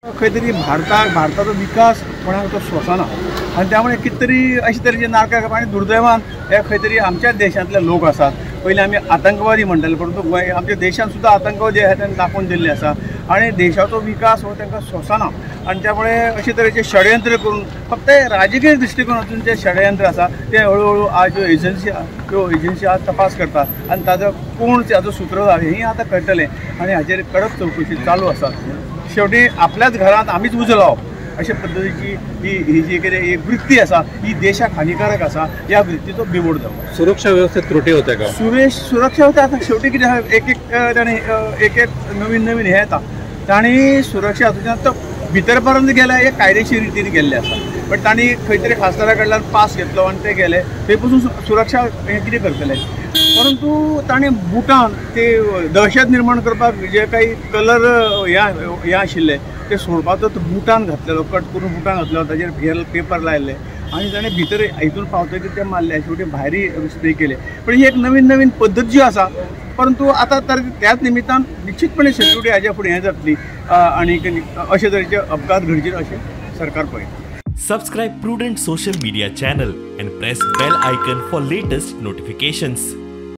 खंय तरी भारताक भारताचो विकास कोणाक तो सोंसना आनी त्यामुळे कितें तरी अशे तरेचे नाटकां करप. आनी दुर्दैवान हे खंय तरी आमच्याच देशांतले लोक आसात. पयलीं आमी आतंकवादी म्हणटाले, परंतु गोंय आमच्या देशांत सुद्दां आतंकवादी आसा तांणी दाखोवन दिल्ले आसा आनी देशाचो विकास हो तांकां सोंसना आनी त्यामुळे अशे तरेचे षडयंत्र करून फक्त राजकीय दृश्टिकोनातून जे षडयंत्र आसा ते हळूहळू आज ज्यो एजन्सी आज तपास करतात आनी ताजो कोण ताजो सुत्रधार हें आतां कळटलें आनी हाचेर कडक चवकशी चालू आसा. शेवटी आपल्याच घरांत आमीच उजो लावप अशे पद्दतीची ही जी कितें एक वृत्ती आसा ही देशाक हानिकारक आसा. ह्या वृत्तीचो बिमोड जावप. सुरक्षा व्यवस्थेत त्रुटी होत्या का? सुरक्षा व्यवस्था आतां शेवटी कितें आसा, एक एक ताणें एक एक नवीन नवीन हें येता तांणी सुरक्षा हातूंतल्यान तो भितर पर्यंत गेले हे कायदेशीर रितीन गेल्ले आसा, बट तांणी खंय तरी खासदारा कडल्यान पास घेतलो आनी ते गेले थंय पसून सुरक्षा हें कितें करतले. परंतु ताणें बुटान ते दहशत निर्माण करपाक जे काही कलर हे आशिल्ले ते सोडपाचो तो बुटान घातलेलो, कट करून बुटान घातलेलो, ताजेर हेर पेपर लायल्ले आनी ताणें भितर हितून पावतकीर ते मारले. शेवटी भायरूय स्प्रे केले. पण ही एक नवीन नवीन पद्दत जी आसा, परंतु आतां तर त्याच निमित्तान निश्चितपणे सेक्युरिटी हाज्या फुडें हें जातली आनी अशे तरेचे अपघात घडचे अशें सरकार पळयता. Subscribe Prudent social media channel and press bell icon for latest notifications.